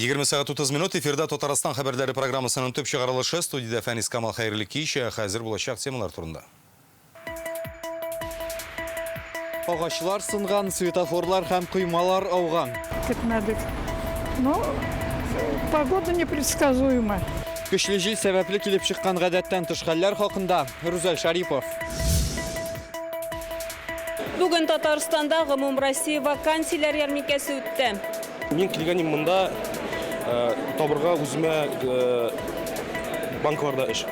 20 сәгать 30 минут эфирда Татарстан хәбәрләре программасының төп чыгарылышы. Студиядә Фәнис Камал, хәерле кич. Хәзер булачак темалар турында. Агачлар сынган, светофорлар һәм коймалар ауган. Көтмәдек. Но погода непредсказуема. Көчле җил сәбәпле килеп чыккан гадәттән тыш хәлләр хакында Рүзәл Шарипов. Бүген Татарстанда гомумроссия вакансияләр ярминкәсе үтте. Мин килгән идем монда табырга үземә банкларда эш.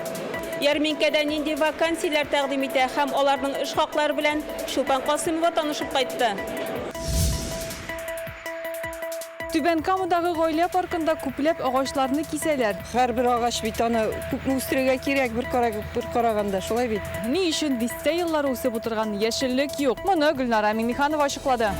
Ярминкәдә нинди вакансияләр тәкъдим итә һәм аларның эш хаклары белән Чулпан Касыймова танышып кайтты. Түбән Камадагы гаилә паркында күпләп агачларны кисәләр. Һәрбер агач бит аны күпме үстерергә кирәк бер караганда, шулай бит? Ни өчен дистә еллар үсеп утырган яшеллек юк? Моны Гөлнара Миңнеханова ачыклады.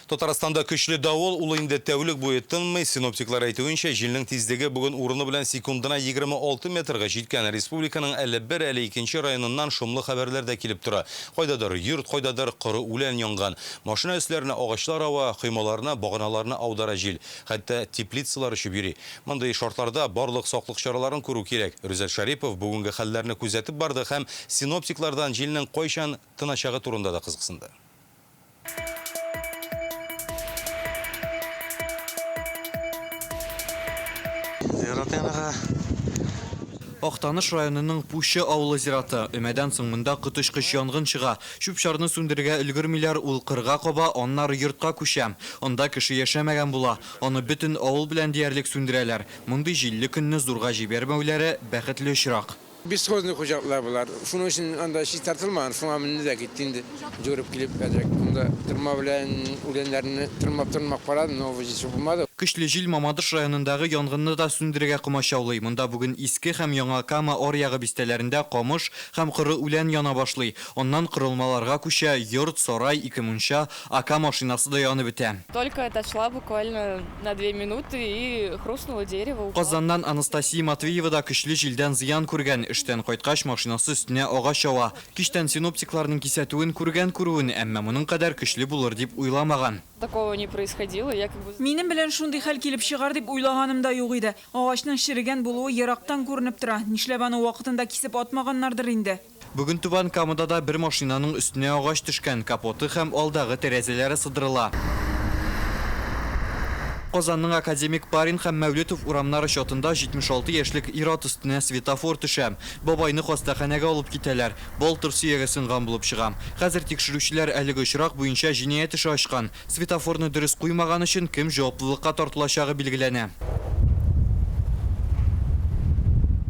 Татарстанда көчле давыл, ул инде тәүлек буе тынмый. Синоптиклар әйтүенчә, җилнең тизлеге бүген урыны белән секундына 26 метрга җиткән. Республиканың әле бер, әле икенче районыннан шомлы хәбәрләр дә килеп тора. Кайдадыр йорт, кайдадыр коры үлән янган. Машина өсләренә агачлар ава, коймаларны, баганаларны аудара җил. Хәтта теплицалар очып йөри. Мондый шартларда барлык саклык чараларын күрү кирәк. Рүзәл Шәрипов бүгенге хәлләрне күзәтеп барды һәм синоптиклардан җилнең кайчан тыначагы турында да кызыксынды. Зират янага. Актаныш районының Пущы авылы зираты. Өмәдән соң монда коточкыч янгын чыга. Чүп-чарны сүндерергә өлгермиләр, ул кырга каба, аннары йортка күчә. Анда кеше яшәмәгән була. Аны бөтен авыл белән диярлек сүндерәләр. Мондый җилле көнне зурга җибәрмәүләре, бәхетле очрак. Бесхозный хуҗалыклар болар. Шуның өчен анда чистартылмаган, шуңа менде дә китте инде. Йөгереп килеп, әзрәк монда тырма белән үләннәрне тырмап-тырмап карадым, но ничего булмады. Көчле җил Мамадыш районындагы янгынны да сүндерергә комачаулый. Монда бүген Иске һәм Яңа Кама аръягы бистәләрендә камыш һәм коры үлән яна башлый. Аннан корылмаларга күчә, йорт, сарай, ике мунча, АК машинасы да янып бетә. Только отошла буквально на две минуты и хрустнуло дерево, упало. Казаннан Анастасия Матвеева да көчле җилдән зыян күргән. Эштән кайткач, машинасы өстенә агач ава. Кичтән синоптикларның кисәтүен күргән күрүен, әмма моның кадәр көчле булыр дип уйламаган. Такого не происходило, я как бы. Минем белән шундый хәл килеп чыгар дип уйлаганым да юк иде. Агачның черегән булуы ерактан күренеп тора. Нишләп аны вакытында кисеп атмаганнардыр инде? Бүген Түбән Камада да бер машинаның өстенә агач төшкән, капоты һәм алдагы тәрәзәләре сыдырыла. Казанның Академик Парин һәм Мәүлетов урамнары чатында 76 яшьлек ир-ат өстенә светофор төшә. Бабайны хастаханәгә алып китәләр. Балтыр сөяге сынган булып чыга. Хәзер тикшерүчеләр әлеге очрак буенча җинаять эше ачкан. Светофорны дөрес куймаган өчен кем җаваплылыкка тартылачагы билгеләнә.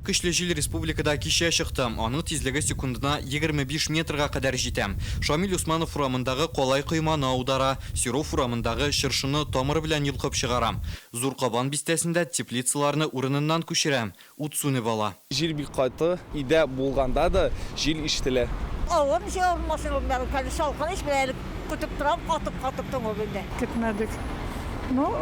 Көчле җил республикада кичә чыкты. Аның тизлеге секундына 25 метрга кадәр җитә. Шамил Усманов урамындагы калай койманы аудара, Серов урамындагы чыршыны тамыры белән йолкып чыгара. Зур Кабан бистәсендә теплицаларны урыныннан күчерә. Ут сүнеп ала. Җил бик каты, өйдә булганда да җил ишетелә. Авыр ничек авырмасын ул, менә хәзер салкын ич, менә әле көтеп торам, катып-катып туңып инде. Көтмәдек. Но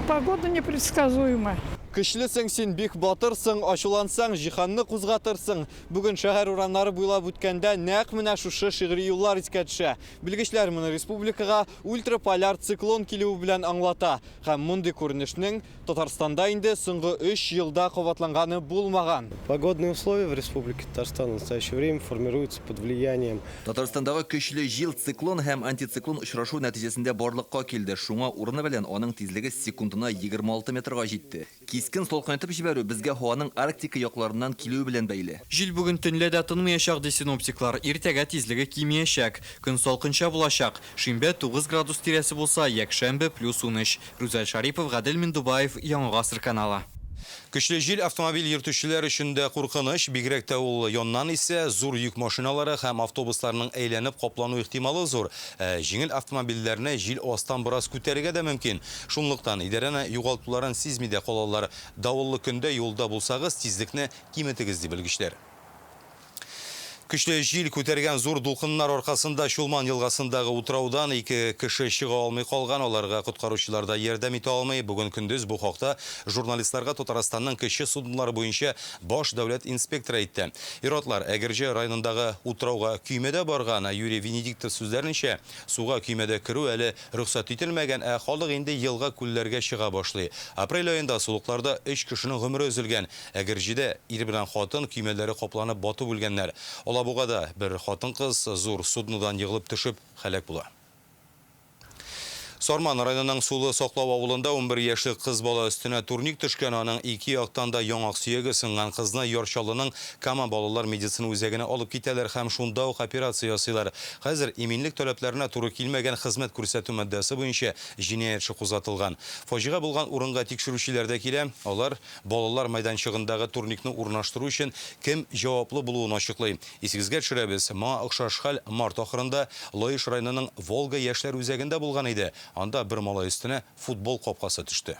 погода непредсказуема. Көчлесең син, бик батырсың, ачулансаң, җиһанны кузгатырсың. Бүген шәһәр урамнары буйлап үткәндә нәкъ менә шушы шигъри юллар искә төшә. Белгечләр моны республикага ультраполяр циклон килүе белән аңлата. Һәм мондый күренешнең Татарстанда инде соңгы өч елда кабатланганы булмаган. Погодные условия в Республике Татарстан в настоящее время формируются под влиянием. Татарстандагы көчле җил циклон һәм антициклон очрашу нәтиҗәсендә барлыкка килде, шуңа урыны белән аның тизлеге секундына 26 метрга җитте. Кискен салкынайтып җибәрү безгә һаваның Арктика якларыннан килүе белән бәйле. Җил бүген төнлә дә тынмыячак, ди синоптиклар. Иртәгә тизлеге кимиячәк. Көн салкынча булачак. Шимбә 9 градус тирәсе булса, якшәмбе, плюс 13. Рүзәл Шарипов, Гадел Миндубаев, Яңа Гасыр каналы. Көчле җил автомобиль йөртүчеләр өчен дә куркыныч, бигрәк тә ул яннан исә, зур йөк машиналары һәм автобусларның әйләнеп каплану ихтималы зур. Ә җиңел автомобильләрне җил астан бераз күтәрергә дә мөмкин. Шунлыктан идарәне югалтуларын сизми дә калалар. Давыллы көндә юлда булсагыз, тизлекне киметегез, ди белгечләр. Көчле җил күтәргән зур дулкыннар аркасында Чулман елгасындагы утраудан ике кеше чыга алмый калган. Аларга коткаручылар да ярдәм итә алмый. Бүген көндез бу хакта журналистларга Татарстанның кече суднолары буенча баш дәүләт инспекторы әйтте. Ир-атлар Әгерҗе районындагы утрауга көймәдә барган. Юрий Венедиктов сүзләренчә, суга көймәдә керү әле рөхсәт ителмәгән, ә халык инде елга-күлләргә чыга башлый. Апрель аенда сулыкларда өч кешенең гомере өзелгән. Әгерҗедә ир белән хатын көймәләре капланып батып үлгәннәр. Алабугада бер хатын-кыз зур суднодан егылып төшеп һәлак була. Сарман районының Сулы Саклау авылында 11 яшьлек кыз бала өстенә турник төшкән. Аның ике яктан да яңак сөяге сынган. Кызны Яр Чаллының Кама балалар медицина үзәгенә алып китәләр һәм шунда ук операция ясыйлар. Хәзер иминлек таләпләренә туры килмәгән хезмәт күрсәтү маддәсе буенча җинаять эше кузгатылган. Фаҗига булган урынга тикшерүчеләр дә килә. Алар Балалар мәйданчыгындагы турникны урнаштыру өчен кем җаваплы булуын ачыклый. Исегезгә төшерәбез, моңа охшаш хәл март ахырында Лаеш районының Волга яшьләр үзәгендә булган иде. Анда бер малай өстенә футбол капкасы төште.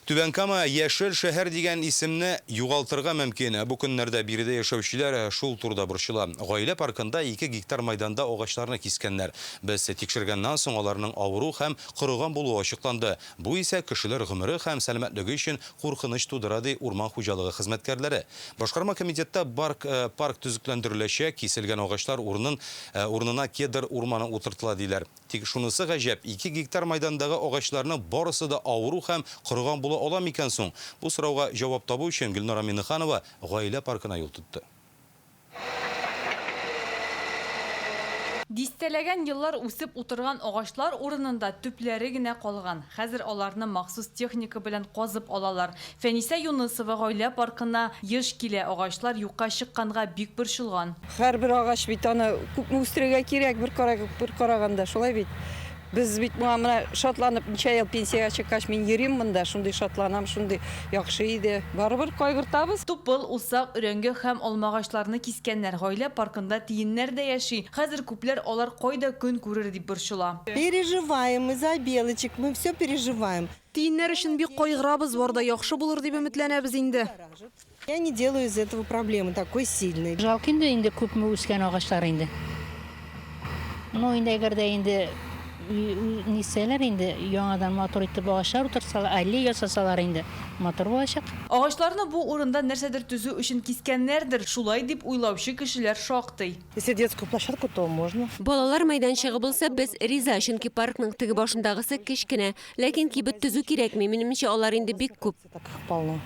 Түбән Кама яшел шәһәр дигән исемне югалтырга мөмкин. Бу көннәрдә биредә яшәүчеләр шул турыда борчыла. Гаилә паркында 2 гектар майданда агачларны кискәннәр. Без тикшергәннән соң аларның авыру һәм корыган булуы ачыкланды. Бу исә кешеләр гомере һәм сәламәтлеге өчен куркыныч тудыра, ди урман хуҗалыгы хезмәткәрләре. Башкарма комитетта барк, парк төзекләндереләчәк, киселгән агачлар урынын, урынына кедр урманы утыртыла, диләр. Тик шунысы гаҗәп, 2 гектар майдандагы агачларның барысы да авыру һәм корыган була ала микән соң? Бу сорауга җавап табу өчен Гөлнара Миннеханова Гаилә паркына юл тотты. Дистәләгән еллар үсеп утырган агачлар урынында төпләре генә калган. Хәзер аларны махсус техника белән казып алалар. Фәнисә Юнысова гаилә паркына еш килә, агачлар юкка чыкканга бик борчылган. Һәрбер агач бит аны күпме үстерергә кирәк, бер бер караганда, шулай бит? Без бит моңа менә шатланып, ничә ел пенсиягә чыккач, мин йөрим монда, шундый шатланам, шундый яхшы иде. Барыбер кайгыртабыз. Тупыл, усак, өрәңге һәм алмагачларны кискәннәр. Гаилә паркында тиеннәр дә яши. Хәзер күпләр алар кайда көн күрер дип борчыла. Переживаем мы за белочек, мы все переживаем. Тиеннәр өчен бик кайгырабыз, бар да яхшы булыр дип өметләнәбез инде. Я не делаю из этого проблемы такой сильной. Жалко инде, инде күпме үскән агачлар инде. Ну, инде әгәр дә инде нитсәләр инде, яңадан матур итеп агачлар утыртсалар, аллея ясасалар инде, матур булачак. Агачларны бу урында нәрсәдер төзү өчен кискәннәрдер, шулай дип уйлаучы кешеләр шактый. Если детскую площадку, то можно. Балалар мәйданчыгы булса, без риза, чөнки паркның теге башындагысы кечкенә. Ләкин кибет төзү кирәкми, минемчә, алар инде бик күп. Полно.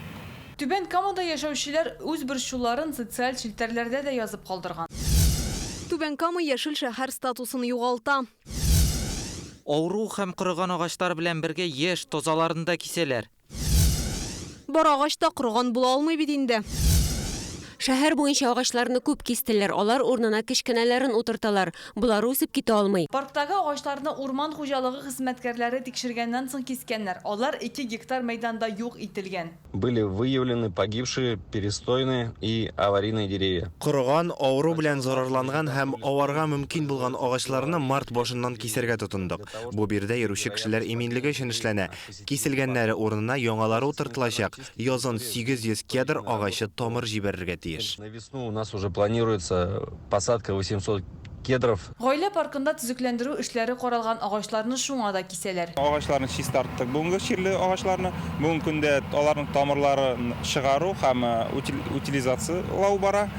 Түбән Камада яшәүчеләр үз борчуларын социаль челтәрләрдә дә язып калдырган. Түбән Кама яшел шәһәр статусын югалта. Авыру һәм корыган агачлар белән бергә яшь, тазаларын да кисәләр. Бар агач та корыган була алмый бит инде. Шәһәр буенча агачларны күп кистеләр, алар урынына кечкенәләрен утырталар. Болары үсеп китә алмый. Парктагы агачларны урман хуҗалыгы хезмәткәрләре тикшергәннән соң кискәннәр. Алар 2 гектар мәйданда юк ителгән. Были выявлены погибшие, перестойные и аварийные деревья. Корыган, авыру белән зарарланган һәм аварга мөмкин булган агачларны март башыннан кисәргә тотындык. Бу биредә йөрүче кешеләр иминлеге өчен эшләнә. Киселгәннәре урынына яңалары утыртылачак. Язын 800 кедр агачы тамыр җибәрергә тиеш. На весну у нас уже планируется посадка 800 кедров. Гаилә паркында төзекләндерү эшләре каралган, агачларны шуңа да кисәләр. Агачларны чистарттык, бүгенге чирле агачларны. Бүгенге көндә аларның тамырларын чыгару һәм утилизацияләү бара.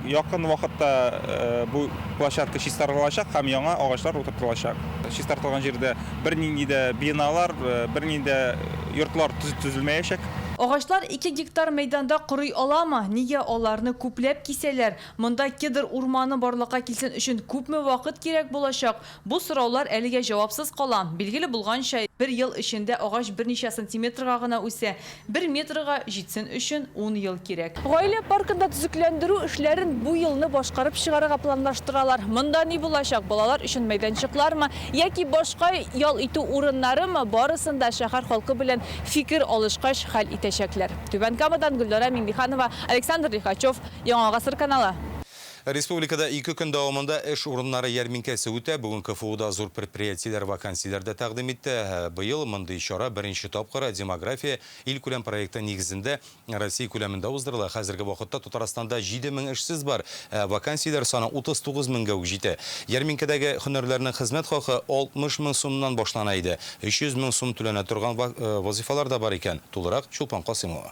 Якын вакытта бу площадка чистарылачак һәм яңа агачлар утыртылачак. Чистартылган җирдә бернинди дә биналар, бернинди дә йортлар төзелмәячәк. Агачлар 2 гектар мәйданда корый аламы? Нигә аларны күпләп кисәләр? Монда кедр урманы барлыкка килсен өчен күпме вакыт кирәк булачак? Бу сораулар әлегә җавапсыз кала. Билгеле булганча, бер ел эчендә агач берничә сантиметрга гына үсә. Бер метрга җитсен өчен ун ел кирәк. Гаилә паркында төзекләндерү эшләрен бу елны башкарып чыгарырга планлаштыралар. Монда ни булачак, балалар өчен мәйданчыклармы яки башка ял итү урыннарымы, барысын да шәһәр халкы белән фикер алышкач хәл итәчәкләр. Түбән Камадан Гөлнара Миңнеханова, Александр Лихачев, Яңа гасыр каналы. Республикада 2 көн дәвамында эш урыннары ярминкәсе үтә. Бүген КФУда зур предприятиеләр вакансияләр дә тәкъдим итте. Быел мондый чара беренче тапкыр Демография илкүләм проекты нигезендә Россия күләмендә уздырыла. Хәзерге вакытта Татарстанда 7000 эшсез бар, ә вакансияләр саны 39 меңгә үк җитә. Ярминкәдәге һөнәрләрнең хезмәт хакы 60 мең сумнан башлана иде. 300 мең сум түләнә торган вазыйфалар да бар икән. Тулырак Чулпан Касыймова.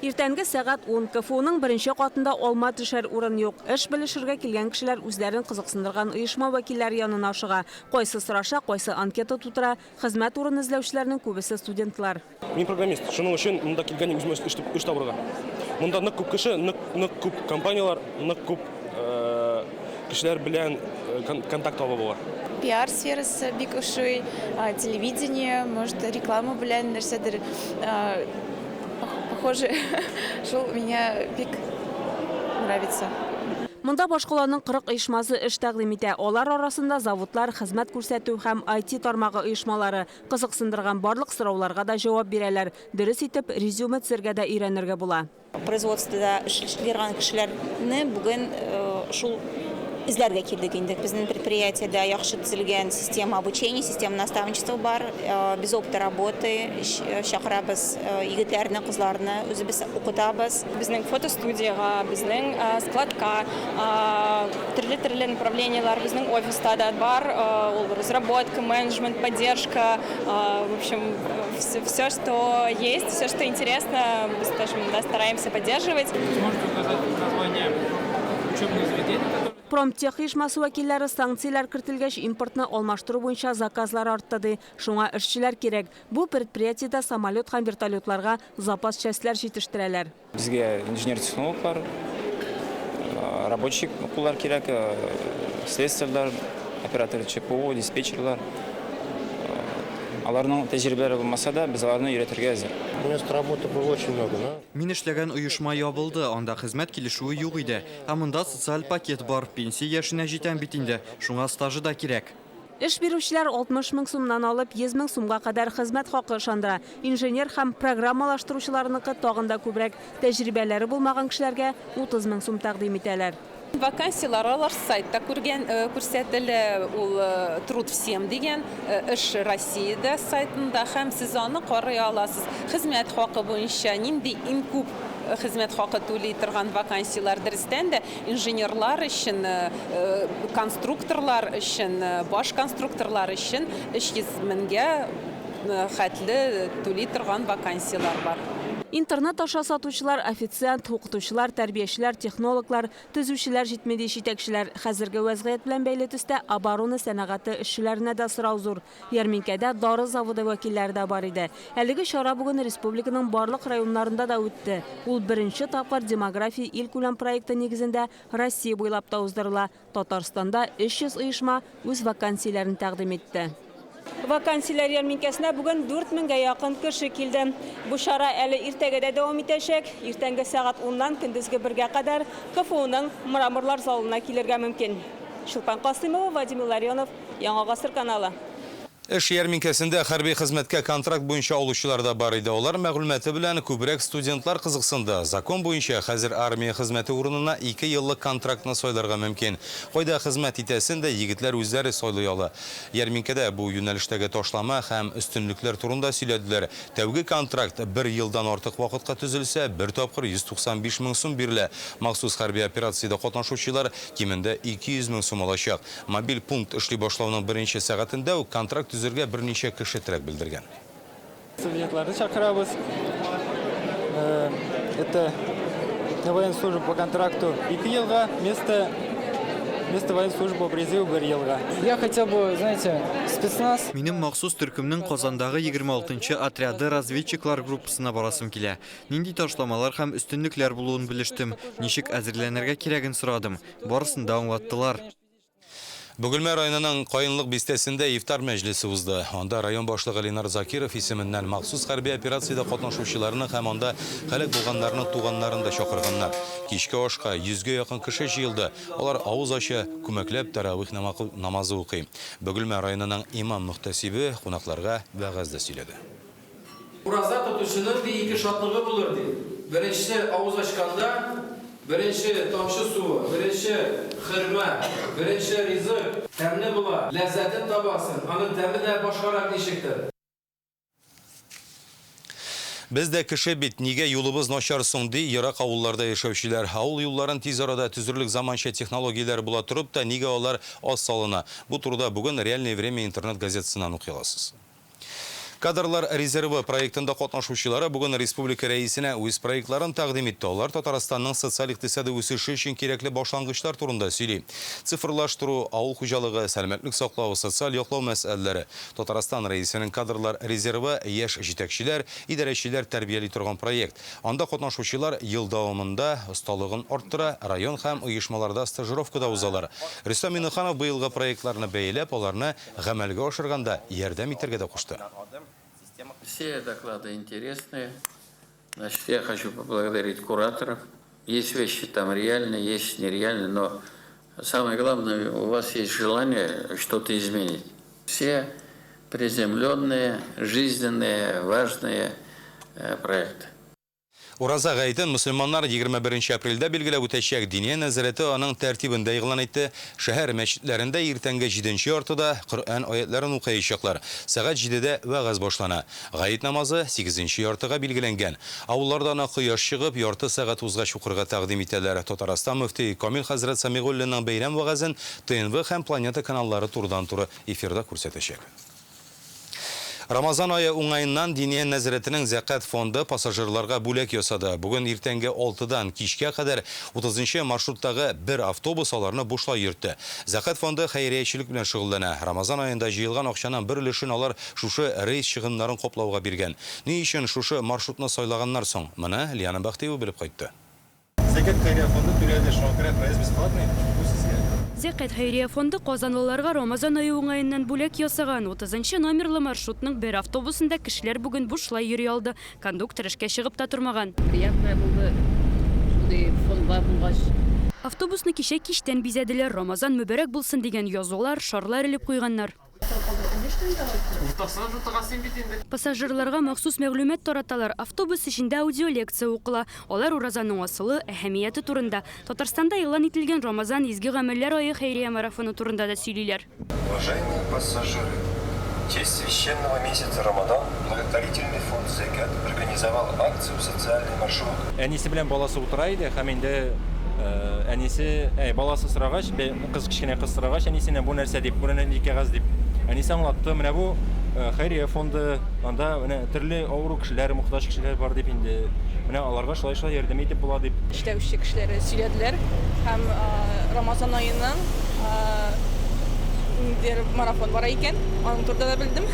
Иртәнге сәгать 10. КФУның беренче катында алма төшәр урын юк. Эш белешергә килгән кешеләр үзләрен кызыксындырган оешма вәкилләре янына ашыга. Кайсы сораша, кайсы анкета тутыра. Хезмәт урыны эзләүчеләрнең күбесе студентлар. Мин программист, шуның өчен монда килгән үземә эш табырга. Монда нык күп кеше, нык, нык күп компанияләр, нык күп кешеләр белән контакт табып була. Пиар сферасы бик ошый, телевидение, может, реклама белән нәрсәдер похоже, шул миңа бик нравится. Монда башкаланың 40 оешмасы эш тәкъдим итә. Алар арасында заводлар, хезмәт күрсәтү һәм IT тармагы оешмалары. Кызыксындырган барлык сорауларга да җавап бирәләр. Дөрес итеп, резюме төзергә дә өйрәнергә була. Производствода эшләгән кешеләрне бүген шул эзләргә килдек инде. Безнең предприятиедә яхшы төзелгән система обучения, система наставничества бар. Без опыта работы чакырабыз егетләрне, кызларны, үзебез укытабыз. Безнең фотостудиягә, безнең складка, төрле-төрле направлениеләр безнең офиста да бар. Ул разработка, менеджмент, поддержка, в общем, все, что есть, все, что интересно, мы тоже да, стараемся поддерживать. Можете указать название учебных заведений, которые Промтех оешмасы вәкилләре санкцияләр кертелгәч импортны алмаштыру буенча заказлар артты ди. Шуңа эшчеләр кирәк. Бу предприятиедә самолет һәм вертолетларга запас частьләр җитештерәләр. Безгә инженер-технологлар, рабочий куллар кирәк, слесарьлар, оператор ЧПУ, диспетчерлар. Аларның тәҗрибәләре булмаса да, без аларны өйрәтергә әзер. Мест работы было очень много, да? Мин эшләгән оешма ябылды, анда хезмәт килешүе юк иде. Ә монда социаль пакет бар, пенсия яшенә җитәм бит инде, шуңа стажы да кирәк. Эш бирүчеләр 60 мең сумнан алып 100 мең сумга кадәр хезмәт хакы ышандыра. Инженер һәм программалаштыручыларныкы тагын да күбрәк. Тәҗрибәләре булмаган кешеләргә 30 мең сум тәкъдим итәләр. Вакансиялар алар сайтта күргән күрсәтелә, ул Труд всем дигән эш Россиядә сайтында һәм сез аны карый аласыз. Хезмәт хакы буенча нинди иң күп хезмәт хакы түли торган вакансиялар дөрестән дә инженерлар өчен, конструкторлар өчен, баш конструкторлар өчен 300 меңгә хәтле түли торган вакансиялар бар. Интернет аша сатучылар, официант, укытучылар, тәрбиячеләр, технологлар, төзүчеләр җитми ди җитәкчеләр. Хәзерге вәзгыять белән бәйле төстә оборона сәнәгате эшчеләренә дә сорау зур. Ярминкәдә дары заводы вәкилләре дә бар иде. Әлеге чара бүген республиканың барлык районнарында да үтте. Ул беренче тапкыр демография илкүләм проекты нигезендә Россия буйлап та уздырыла. Татарстанда 300 оешма үз вакансияләрен тәкъдим итте. Вакансияләр ярминкәсенә бүген 4000гә якын кеше килде. Бу чара әле иртәгә дә дәвам итәчәк. Иртәнге сәгать 10-нан көндезге 1-гә кадәр КФУның мраморлар залына килергә мөмкин. Чулпан Касыймова, Владимир Ларионов, Яңа Гасыр каналы. Эш ярминкәсендә хәрби хезмәткә контракт буенча алучылар да бар иде. Алар мәгълүматы белән күбрәк студентлар кызыксынды. Закон буенча хәзер армия хезмәте урынына 2 еллык контрактны сайларга мөмкин. Кайда хезмәт итәсен дә егетләр үзләре сайлый ала. Ярминкәдә бу юнәлештәге ташлама һәм өстенлекләр турында сөйләделәр. Тәүге контракт 1 елдан артык вакытка төзелсә, бер тапкыр 195 мең сум бирелә. Махсус хәрби операциядә катнашучылар кимендә 200 мең сум алачак. Мобиль пункт эшли башлауның беренче сәгатендә үк контракт төзергә берничә кеше теләк белдергән. Студентларны чакырабыз. Это на военную службу по контракту 2 елга, вместо военной службы по призыву 1 елга. Я хотел бы, знаете, спецназ. Минем махсус төркемнең Казандагы 26-нчы отряды разведчиклар группасына барасым килә. Нинди ташламалар һәм өстенлекләр булуын белештем, ничек әзерләнергә кирәген сорадым. Барысын да аңлаттылар. Бөгелмә районының Каенлык бистәсендә ифтар мәҗлесе узды. Анда район башлыгы Ленар Закиров исеменнән махсус хәрби операциядә катнашучыларны һәм анда һәлак булганнарның туганнарын да чакырганнар. Кичке ашка 100гә якын кеше җыелды. Алар авыз ача, күмәкләп тәравих намазы укый. Бөгелмә районының имам мөхтәсибе кунакларга вәгазь дә сөйләде. Ураза тотучының ди ике шатлыгы булыр ди. Беренчесе авыз ачканда, Беренче тамчы суы, беренче хөрмә, беренче ризык тәмле була, ләззәтен табасың, аның тәме дә башкарак ничектер. Без дә кеше бит, нигә юлыбыз начар соң, ди ерак авылларда яшәүчеләр. Авыл юлларын тиз арада төзерлек заманча технологияләр була торып та, нигә алар аз салына? Бу турыда бүген Реальное время интернет газетасыннан укый аласыз. Кадрлар резервы проектында катнашучылары бүген республика Рәисенә үз проектларын тәкъдим итте. Алар Татарстанның социаль-икътисади үсеше өчен кирәкле башлангычлар турында сөйли. Цифрлаштыру, авыл хуҗалыгы, сәламәтлек саклау, социаль яклау мәсьәләләре. Татарстан Рәисенең кадрлар резервы, яшь җитәкчеләр, идарәчеләр тәрбияли торган проект. Анда катнашучылар ел дәвамында осталыгын арттыра, район һәм оешмаларда стажировка да узалар. Рөстәм Миңнеханов быелгы проектларны бәяләп, аларны гамәлгә ашырганда ярдәм итәргә дә кушты. Все доклады интересные. Значит, я хочу поблагодарить кураторов. Есть вещи там реальные, есть нереальные, но самое главное, у вас есть желание что-то изменить. Все приземленные, жизненные, важные э, проекты. Ураза гаетен мөселманнар 21 нче апрельдә билгеләп үтәчәк. Диния нәзарәте аның тәртибен дә игълан итте. Шәһәр мәчетләрендә иртәнге җиденче яртыда Коръән аятләрен укыячаклар. Сәгать җидедә вәгазь башлана. Гает намазы сигезенче яртыга билгеләнгән. Авылларда аны кояш чыгып, ярты сәгать узгач укырга тәкъдим итәләр. Татарстан мөфтие Камил хәзрәт Сәмигуллинның бәйрәм вәгазен ТНВ һәм Планета каналлары турыдан-туры эфирда күрсәтәчәк. Рамазан ае уңаеннан Диния нәзарәтенең Зәкят фонды пассажирларга бүләк ясады. Бүген иртәнге алтыдан кичкә кадәр утызынчы маршруттагы бер автобус аларны бушлай йөртте. Зәкят фонды хәйриячелек белән шөгыльләнә. Рамазан аенда җыелган акчаның бер өлешен алар шушы рейс чыгымнарын каплауга биргән. Ни өчен шушы маршрутны сайлаганнар соң? Моны Лиана Бәхтиева белеп кайтты. Зәкят хәйрия фонды түләде, шуңа күрә проезд бесплатный, бу сезгә. Зәкят хәйрия фонды казанлыларга Рамазан ае уңаеннан бүләк ясаган. Утызынчы номерлы маршрутның бер автобусында кешеләр бүген бушлай йөри алды. Кондуктор эшкә чыгып та тормаган. Приятное булды, шундый фондлар булгач. Автобусны кичә кичтән бизәделәр, Рамазан мөбарәк булсын дигән язулар, шарлар элеп куйганнар. Пассажирларга махсус мәгълүмат тараталар, автобус эчендә аудиолекция укыла. Алар уразаның асылы, әһәмияте турында, Татарстанда игълан ителгән Рамазан, изге гамәлләр ае хәйрия марафоны турында да сөйлиләр. Уважаемые пассажиры, в честь священного месяца Рамадан благотворительный фонд Зәкят организовал акцию Социальный маршрут. Әнисе белән баласы утыра иде һәм инде Әнисе, әй, баласы сорагач, кыз кечкенә кыз сорагач, әнисеннән бу нәрсә дип, бу нинди кәгазь дип. Әнисе аңлатты, менә бу хәйрия фонды, анда менә төрле авыру кешеләр, мохтаҗ кешеләр бар дип инде. Менә аларга шулай-шулай ярдәм итеп була дип. Эшләүче кешеләре сөйләделәр һәм Рамазан аеның ниндидер марафон бара икән, аның турында да белдем.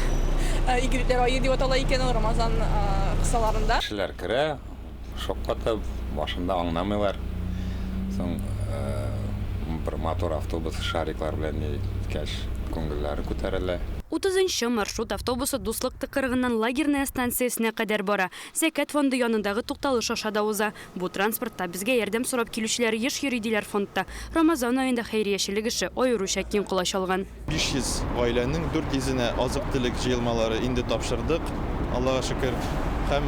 Игелекләр ае дип атала икән ул Рамазан кысаларында. Кешеләр керә, Шаккатып, башында аңламыйлар. Соң бер матур автобус шариклар белән иткәч, күңелләре күтәрелә. Утызынчы маршрут автобусы Дуслык тыкрыгыннан Лагерная станциясенә кадәр бара. Зәкят фонды янындагы тукталыш аша да уза. Бу транспортта безгә ярдәм сорап килүчеләр еш йөри, диләр фондта. Рамазан аенда хәйриячелек эше аеруча киң колач алган. 500 гаиләнең 400-енә азык-төлек җыелмалары инде тапшырдык, Аллага шөкер. Һәм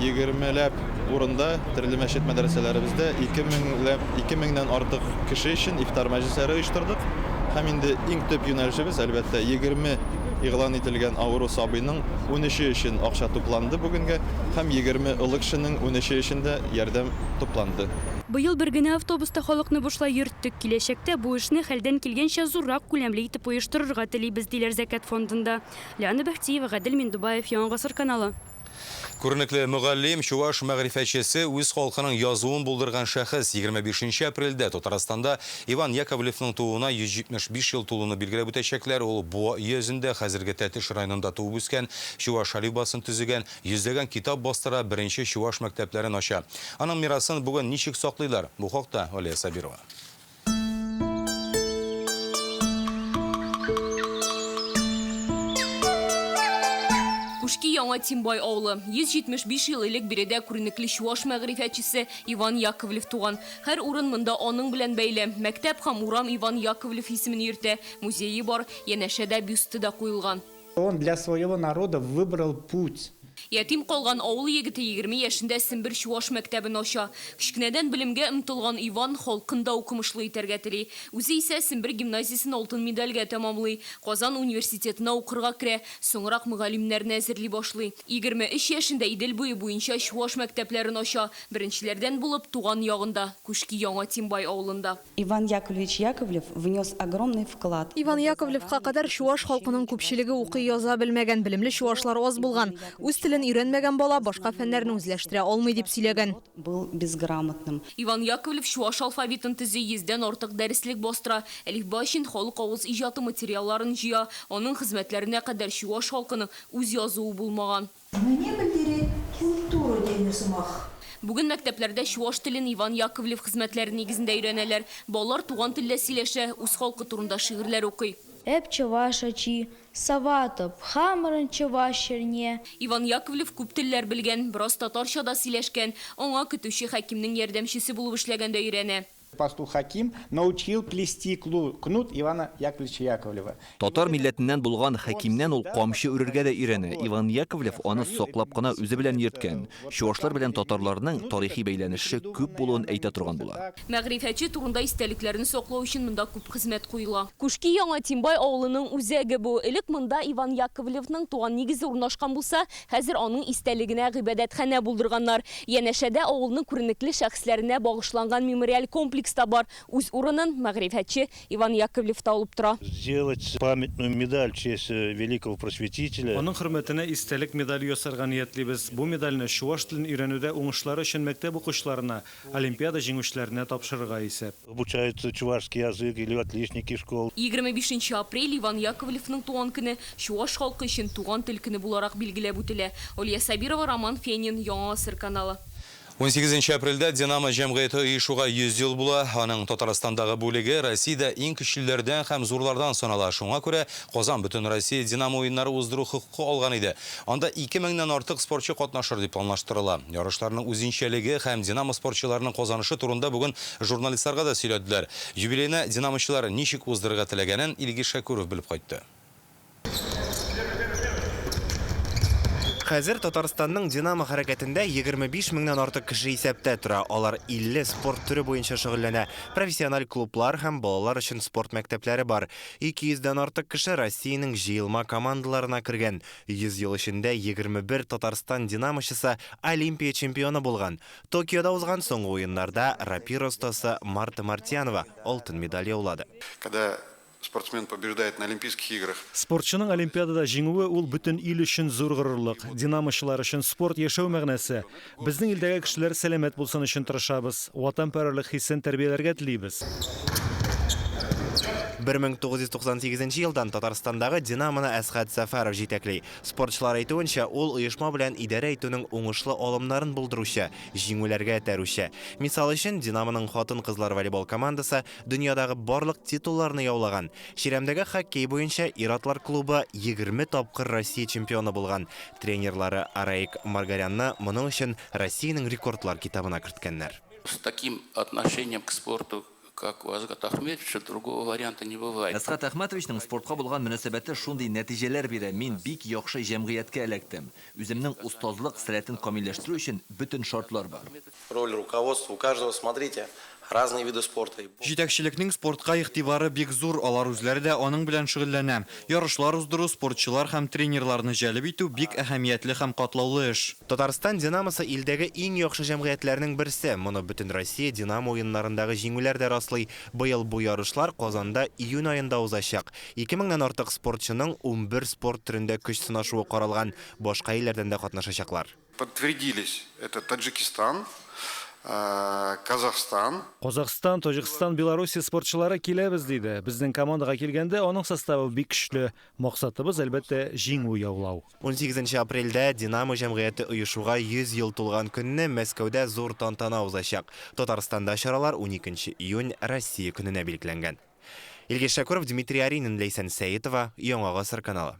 егермеләп урында, төрле мәчет-мәдрәсәләребездә ике меңләп, ике меңнән артык кеше өчен ифтар мәҗлесләре оештырдык. Һәм инде иң төп юнәлешебез, әлбәттә, 20 игълан ителгән авыру сабыйның унөче өчен акча тупланды бүгенгә һәм 20 олы кешенең унөче өчен дә ярдәм тупланды. Быел бер генә автобуста халыкны бушлай йөрттек. Киләчәктә бу эшне хәлдән килгәнчә зуррак күләмле итеп оештырырга телибез, диләр Зәкят фондында. Лиана Бәхтиева, Гадел Миндубаев, Яңа Гасыр каналы. Күренекле мөгаллим, чуваш мәгърифәтчесе, үз халкының язуын булдырган шәхес 25 нче апрельдә Татарстанда Иван Яковлевның тууына 175 ел тулуны билгеләп үтәчәкләр. Ул Буа өязендә, хәзерге Тәтеш районында туып үскән, чуваш әлифбасын төзегән, Йөзләгән китап бастыра, беренче чуваш мәктәпләрен ача. Аның мирасын бүген ничек саклыйлар? Бу хакта Алия Сабирова. Кушки Яңа Тимбай авылы. 175 ел элек биредә күренекле чуваш мәгърифәтчесе Иван Яковлев туган. Һәр урын монда аның белән бәйле. Мәктәп һәм урам Иван Яковлев исемен йөртә, музее бар, янәшәдә бюсты да куелган. Он для своего народа выбрал путь. Ятим калган авыл егете 20 яшендә Сембер чуаш мәктәбен ача. Кечкенәдән белемгә омтылган Иван халкын да укымышлы итәргә тели. Үзе исә Сембер гимназиясен алтын медальгә тәмамлый. Казан университетына укырга керә. Соңрак мөгаллимнәрне әзерли башлый. 23 яшендә Идел буе буенча чуаш мәктәпләрен ача. Беренчеләрдән булып, туган ягында, Күшки Яңа Тимбай авылында. Иван Яковлевич Яковлев внес огромный вклад. Иван Яковлевка кадәр чуаш халкының күпчелеге укый-яза белмәгән, белемле чуашлар аз булган. Үз телен өйрәнмәгән бала башка фәннәрне үзләштерә алмый, дип сөйләгән. Был безграмотным. Иван Яковлев чуаш алфавитын төзи, йөздән артык дәреслек бастыра, әлифба өчен халык авыз иҗаты материалларын җыя. Аның хезмәтләренә кадәр чуаш халкының үз язуы булмаган. Мӗне пӗлтерет культура тенӗ сӑмах? Бүген мәктәпләрдә чуаш телен Иван Яковлев хезмәтләре нигезендә өйрәнәләр. Балалар туган телдә сөйләшә, үз халкы турында шигырьләр укый. Эп чӑваш ачи, саватӑп хамӑрӑн чӑваш ҫӗрне. Иван Яковлев күп телләр белгән, бераз татарча да сөйләшкән. Аңа көтүче Хәкимнең ярдәмчесе булып эшләгәндә өйрәнә. Пастух Хаким научил плести кнут Ивана Яковлевича Яковлева. Татар милләтеннән булган Хәкимнән ул камчы үрергә дә өйрәнә. Иван Яковлев аны саклап кына үзе белән йөрткән. Чуашлар белән татарларның тарихи бәйләнеше күп булуын әйтә торган була. Мәгърифәтче турында истәлекләрне саклау өчен монда күп хезмәт куела. Күшки Яңа Тимбай авылының үзәге бу. Элек монда Иван Яковлевның туган нигезе урнашкан булса, хәзер аның истәлегенә гыйбадәтханә булдырганнар. Янәшәдә авылның күренекле шәхесләренә багышланган мемориаль комплекс та бар. Үз урынын мәгърифәтче Иван Яковлев та алып тора. Сделать памятную медаль в честь великого просветителя. Аның хөрмәтенә истәлек медале ясарга ниятлибез. Бу медальне чуаш телен өйрәнүдә уңышлары өчен мәктәп укучыларына, олимпиада җиңүчеләренә тапшырырга исәп. Обучаются чувашский язык или отличники школ. 25 нче апрель, Иван Яковлевның туган көне, чуаш халкы өчен туган тел көне буларак билгеләп үтелә. Алия Сабирова, Роман Фенин, Яңа гасыр каналы. Унсигезенче апрельдә Динамо җәмгыяте оешуга 100 ел була. Аның Татарстандагы бүлеге Россиядә иң көчлеләрдән һәм зурлардан санала. Шуңа күрә Казан Бөтенроссия Динамо уеннары уздыру хокукы алган иде. Анда 2 меңнән артык спортчы катнашыр дип планлаштырыла. Ярышларның үзенчәлеге һәм Динамо спортчыларының казанышы турында бүген журналистларга да сөйләделәр. Юбилейны динамочылар ничек уздырырга теләгәнен Илгиз Шәкүров белеп кайтты. Хәзер Татарстанның Динамо хәрәкәтендә 25 меңнән артык кеше исәптә тора. Алар 50 спорт төре буенча шөгыльләнә. Профессиональ клублар һәм балалар өчен спорт мәктәпләре бар. 200 дән артык кеше Россиянең җыелма командаларына кергән. 100 ел эчендә 21 Татарстан динамочысы Олимпия чемпионы булган. Токиода узган соңгы уеннарда рапира остасы Марта Мартьянова алтын медаль яулады. Когда спортсмен побеждает на Олимпийских играх. Спортчының Олимпиадада җиңүе ул бөтен ил өчен зур горурлык. Динамочылар өчен спорт яшәү мәгънәсе. Безнең илдәге кешеләр сәламәт булсын өчен тырышабыз. Ватанпәрвәрлек хисен тәрбияләргә телибез. 1998 елдан Татарстандагы Динамоны Әсхәт Сәфәров җитәкли. Спортчылар әйтүенчә, ул оешма белән идарә итүнең уңышлы алымнарын булдыручы, җиңүләргә этәрүче. Мисал өчен, Динамоның хатын-кызлар волейбол командасы дөньядагы барлык титулларны яулаган. Чирәмдәге хоккей буенча ир-атлар клубы 20 тапкыр Россия чемпионы булган. Тренерлары Араик Маргарянны моның өчен Россиянең рекордлар китабына керткәннәр. С таким отношением к спорту, как у Асгата Ахметовича, другого варианта не бывает. Әсгать Әхмәтовичның спортка булган мөнәсәбәте шундый нәтиҗәләр бирә, мин бик яхшы җәмгыятькә эләктем. Үземнең остазлык сәләтен камилләштерү өчен бөтен шартлар бар. Роль руководства у каждого, смотрите, разные виды спорта. Җитәкчелекнең спортка игътибары бик зур, алар үзләре дә аның белән шөгыльләнә. Ярышлар уздыру, спортчылар һәм тренерларны җәлеп итү бик әһәмиятле һәм катлаулы эш. Татарстан Динамосы илдәге иң яхшы җәмгыятьләрнең берсе. Моны Бөтенроссия Динамо уеннарындагы җиңүләр дә раслый. Быел бу ярышлар Казанда июнь аенда узачак. Ике меңнән артык спортчының унбер спорт төрендә көч сынашуы каралган. Башка илләрдән дә катнашачаклар. Подтвердились, это Таджикистан, Казахстан. Казахстан, Таҗикстан, Белоруссия спортчылары киләбез, диде. Безнең командага килгәндә, аның составы бик көчле. Максатыбыз, әлбәттә, җиңү яулау. Унсигезенче апрельдә Динамо җәмгыяте оешуга 100 ел тулган көнне Мәскәүдә зур тантана узачак. Татарстанда чаралар уникенче июнь Россия көненә билгеләнгән. Илгиз Шәкүров, Дмитрий Аринин, Ләйсән Сәетова, Яңа гасыр каналы.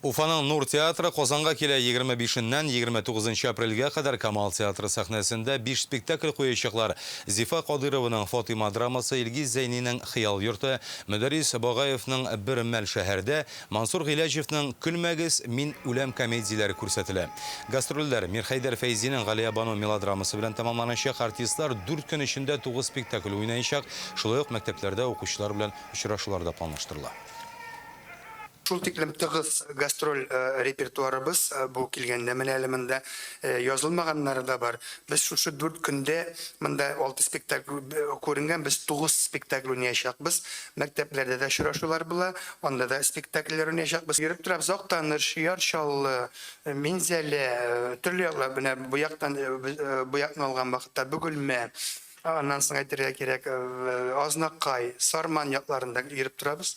Уфаның Нур театры Казанга килә. 25-ннән 29 апрельгә кадәр Камал театры сәхнәсендә биш спектакль куячаклар. Зифа Кадыйрованың Фатыйма драмасы, Илгиз Зәйнинең Хыял йорты, Мөдәррис Багаевның Бер мәл шәһәрдә, Мансур Гыйләҗевның Көлмәгез, мин үләм комедияләре күрсәтелә. Гастрольләр Мирхәйдәр Фәйзинең Галиябану мелодрамасы белән тәмамланачак. Артистлар дүрт көн эчендә тугыз спектакль уйнаячак. Шулай ук мәктәпләрдә укучылар белән очрашулар да планлаштырыла. Шул тиклем тыгыз гастроль репертуарыбыз бу килгәндә, менә әле монда язылмаганнары да бар. Без шушы дүрт көндә монда алты спектакль күренгән, без тугыз спектакль уйнаячакбыз. Мәктәпләрдә дә очрашулар була, анда да спектакльләр уйнаячакбыз. Йөреп торабыз Актаныш, Яр Чаллы, Минзәлә, төрле яклар, менә бу яктан, бу якны алган вакытта Бөгелмә, аннан соң әйтергә кирәк, Азнакай, Сарман якларында йөреп торабыз.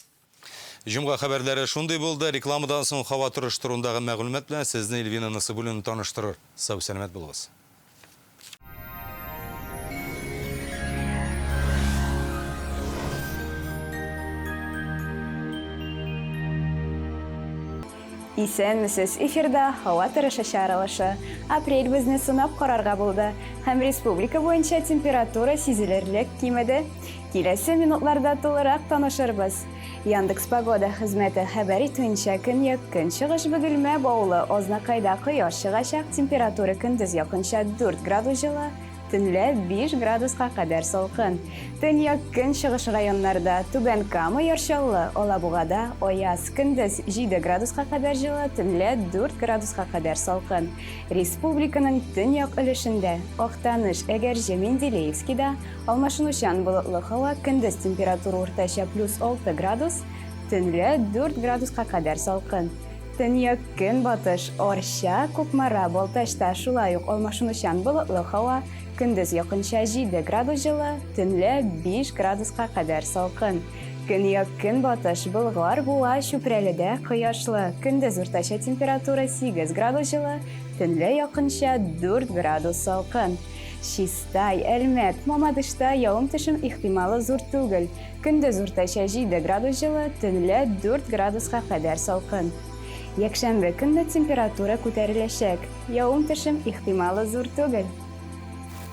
Җомга хәбәрләре шундый булды. Рекламадан соң һава торышы турындагы мәгълүмат белән сезне Эльвина Насыйбуллина таныштырыр. Сау-сәламәт булыгыз. Исәнмесез, эфирда һава торышы чыгарылышы. Апрель безне сынап карарга булды һәм республика буенча температура сизелерлек кимеде. Киләсе минутларда тулырак танышырбыз. Яндекс Погода хезмәте хәбәр итүенчә, көньяк-көнчыгыш Бөгелмә, Баулы, Азнакайда кояш чыгачак, температура көндез якынча 4 градус җылы, төнлә 5 градуска кадәр салкын. Төньяк-көнчыгыш районнарда, Түбән Кама, Яр Чаллы, Алабугада аяз, көндез 7 градуска кадәр җылы, төнлә 4 градуска кадәр салкын. Республиканың төньяк өлешендә, Актаныш, Әгерҗе, Менделеевскида, Алмашынучан болытлы һава, көндез температура уртача плюс 6 градус, төнлә 4 градуска кадәр салкын. Төньяк-көнбатыш, Арча, Кукмара, Балтачта шулай ук алмашынучан болытлы һава, көндез якынча 7 градус җылы, төнлә 5 градуска кадәр салкын. Көньяк-көнбатыш, Болгар, Буа, Чүпрәледә кояшлы, көндез уртача температура 8 градус җылы, төнлә якынча 4 градус салкын. Чистай, Әлмәт, Мамадышта явым-төшем ихтималы зур түгел. Көндез уртача 7 градус җылы, төнлә 4 градуска кадәр салкын. Якшәмбе көнне температура күтәреләчәк. Явым-төшем ихтималы зур түгел.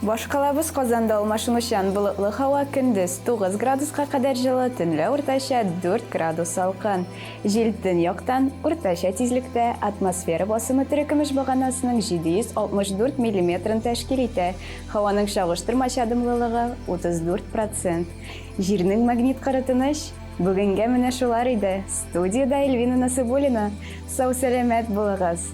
Башкалабыз Казанда алмашынучан болытлы һава, көндез 9 градуска кадәр җылы, төнлә уртача 4 градус салкын. Җил төньяктан, уртача тизлектә, атмосфера басымы терекөмеш баганасының 764 миллиметрын тәшкил итә, һаваның чагыштырмача дымлылыгы, 34 процент. Җирнең магнит кыры тыныч. Бүгенгә менә шулар иде. Студиядә Эльвина Насыйбуллина. Сау-сәламәт булыгыз!